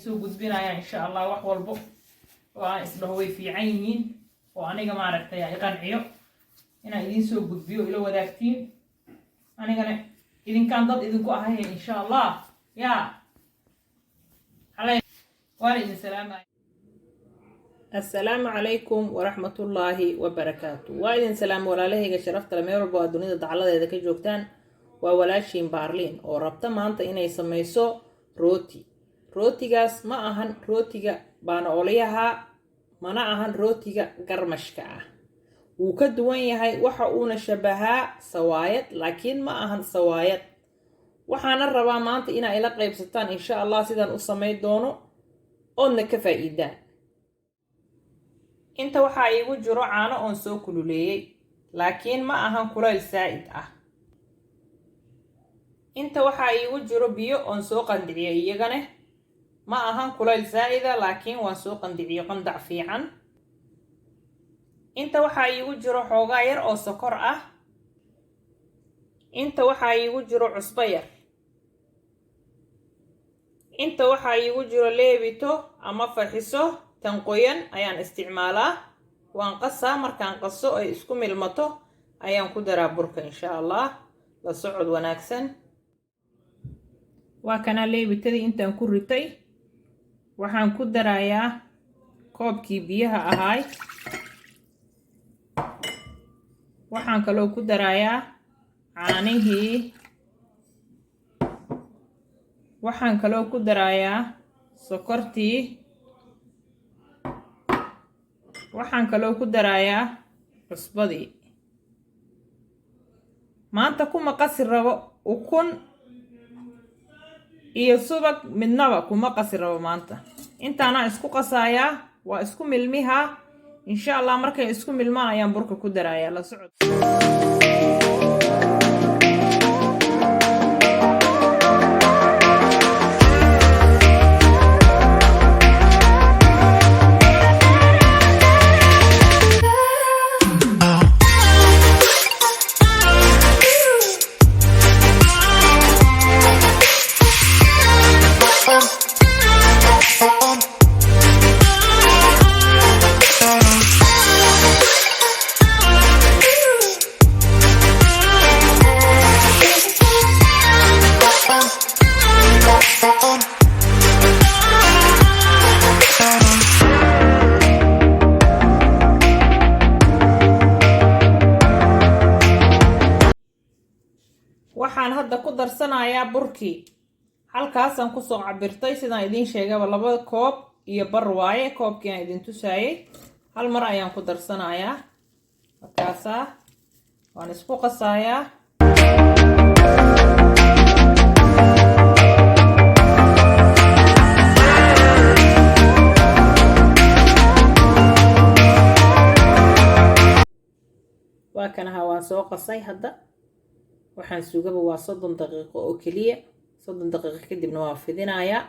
soo gudbinayaa, insha Allah, wax walbo oo aan isdhaho way fiican yihiin oo aniga maaragtay ay qanciyo inaan idiin soo gudbiyo, ila wadaagtiin. Anigana idinkaan dad idinku ahay, insha Allah. Yaa waana idin salaamaya. Assalaamu calaykum waraxmatullaahi wabarakaatu. Waa idin salaamo, walaalahayga sharafta le, meel walba waa dunida dacaladeeda ka joogtaan. Waa walaashiin Baarliin oo rabta maanta inay samayso rooti. Rootigaas ma ahan rootiga baana-olyaha, mana ahan rootiga garmashka ah. Wuu ka duwan yahay. Waxa uuna shabahaa sawaayad, laakiin ma ahan sawaayad. Waxaana rabaa maanta inaa ila qaybsataan, insha Allah, sidaan u samayn doono oodna ka faa'iidaan. Inta waxaa iigu jiro caano oon soo kululeeyey, laakiin ma ahan kulayl saa'id ah. Inta waxaa iigu jiro biyo oon soo qandiciyey, iyagane ma ahan kulayl saa'ida, laakiin waan soo qandiciyo qandac fiican. Inta waxaa iigu jiro xoogaa yar oo sokor ah. Inta waxaa iigu jiro cusbo yar. Inta waxaa iigu jiro leebito ama faxiso, tan qoyan ayaan isticmaalaa. Waan qasaa. Markaan qaso ay isku milmato ayaan ku daraa burka, insha Allah. La socod wanaagsan. Waa kanaa leebitadii intaan ku ritay. Waxaan ku darayaa koobkii biyaha ahaay. Waxaan kaloo ku darayaa caanihii. Waxaan kaloo ku darayaa sokortii. Waxaan kaloo ku darayaa cusbadii. Maanta kuma qasi rabo ukun iyo subag, midnaba kuma qasi rabo maanta. Intaanaa isku qasayaa, waa isku milmihaa, insha Allah. Markay isku milmaan ayaan burka ku darayaa. La socod. Waxaan hadda ku darsanayaa burkii. Halkaasaan kusoo cabirtay, sidaan idiin sheegaba, 2 koob iyo bar waaye. Koobkii aan idin tusaayey hal mar ayaan ku darsanayaa. Markaasaa waan isku qasayaa. Waa kanaha, waan soo qasay. Hadda waxaan sugaba waa 30 daqiiqo oo keliya. 30 daqiiqo kadibna waa fidinayaa.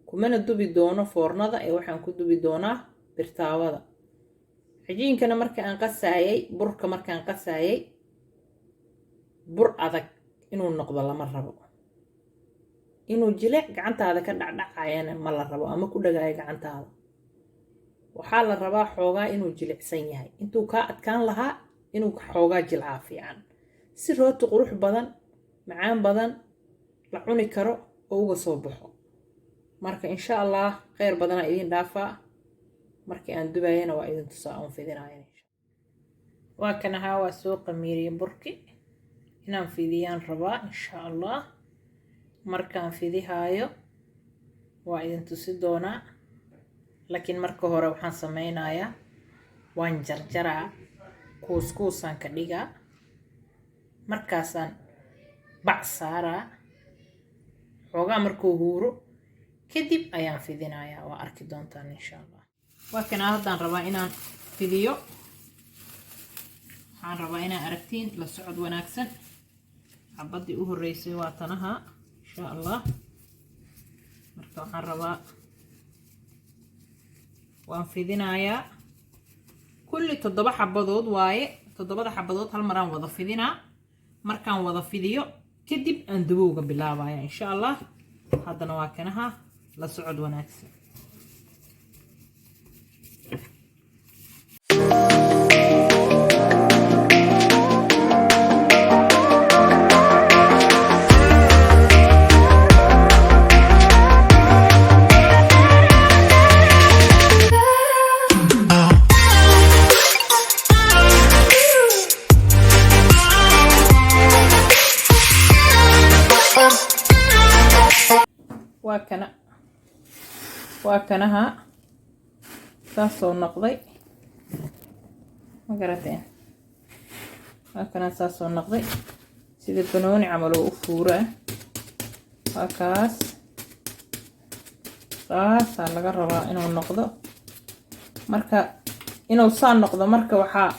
Kumana dubi doono foornada ee waxaan ku dubi doonaa birtaawada. Cajiinkana marka aan qasaayay, burka markaan qasaayay, bur adag inuu noqdo lama rabo. Inuu jileec gacantaada ka dhacdhacayana ma la rabo ama ku dhagaayo gacantaada. Waxaa la rabaa xoogaa inuu jilicsan yahay. Intuu kaa adkaan lahaa, inuu xoogaa jilcaa fiican, si rooti qurux badan, macaan badan, la cuni karo oo uga soo baxo. Marka, insha Allah, kheyr badanaa idiin dhaafaa. Markii aan dubayana waa idin tusaa oon fidinaya. Waa kan ahaa, waa soo qamiiriyey burki. Inaan fidiyaan rabaa, insha Allah. Markaan fidihaayo waa idin tusi doonaa, laakiin marka hore waxaan sameynayaa, waan jarjaraa, kuuskuusaan ka dhigaa, markaasaan bac saaraa. Xoogaa markuu huuro kadib ayaan fidinayaa. Waa arki doontaan, insha Allah. Waa kanaa, haddaan rabaa inaan fidiyo. Waxaan rabaa inaa aragtiin. La socod wanaagsan. Xabaddii u horreysay waa tanaha, insha Allah. Marka waxaan rabaa, waan fidinayaa. Kulli toddoba xabadood waaye. Toddobada xabadood hal maraan wada fidinaa. Markaan wada fidiyo kadib aan dubowga bilaabaya, insha Allah. Haddana waa kanaha. La socod wanaagsan. Waa kana, waa kanaha, saasoo noqday, ma garateen? Waa kana, saasoo noqday, sida banooni camal oo u fuuraa. Waa kaas, saasaa laga rabaa inuu noqdo. Marka inuu saa noqdo, marka waxaa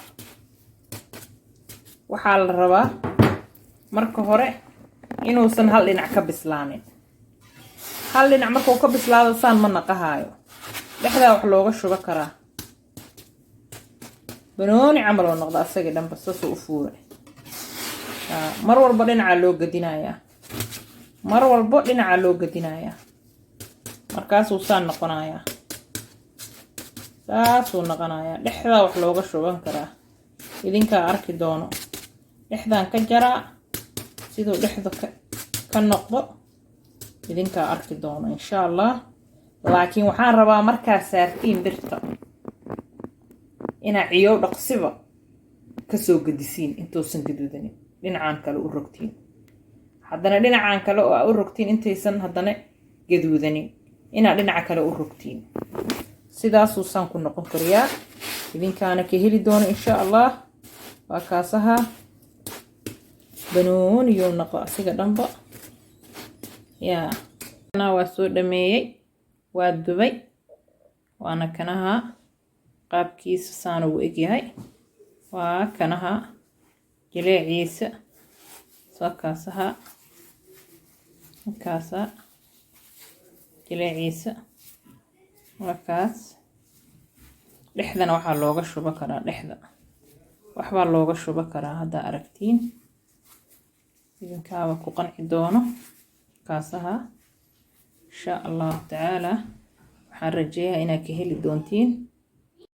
la rabaa marka hore inuusan hal dhinac ka bislaanin. Hal dhinac markuu ka bislaado, saan ma naqahaayo. Dhexdaa wax looga shubo karaa, banooni camal oo noqda asagii dhanba, saasuu u fuuray. Mar walba dhinacaa loo gadinayaa, mar walbo dhinacaa loo gadinayaa, markaasuu saan noqonayaa, saasuu noqonayaa. Dhexdaa wax looga shuban karaa, idinkaa arki doono. Dhexdaan ka jaraa, siduu dhexda ka noqdo idinkaa arki doono, insha Allah. Laakiin waxaan rabaa markaa saartiin birta inaa ciyow dhaqsiba kasoo gadisiin, intuusan gaduudanin dhinacaan kale u rogtiin, haddana dhinacaan kale oo aa u rogtiin, intaysan haddana gaduudanin inaad dhinaca kale u rogtiin. Sidaasuu saan ku noqon kariyaa, idinkaana ka heli doono, insha Allah. Waa kaasaha, banooniyou noqo asiga dhanba. Yaa waa soo dhameeyey, waa dubay, waana kanaha. Qaabkiisa saan ugu egyahay, waa kanaha jileeciisa. Soo kaasaha, kaasa jileeciisa waa kaas. Dhexdana waxaa looga shubo karaa, dhexda waxbaa looga shubo karaa, haddaa aragtiin, idinkaaba ku qanci doono. Kaasaha, insha Allahu tacaala, waxaan rajeeyaa inaad ka heli doontiin.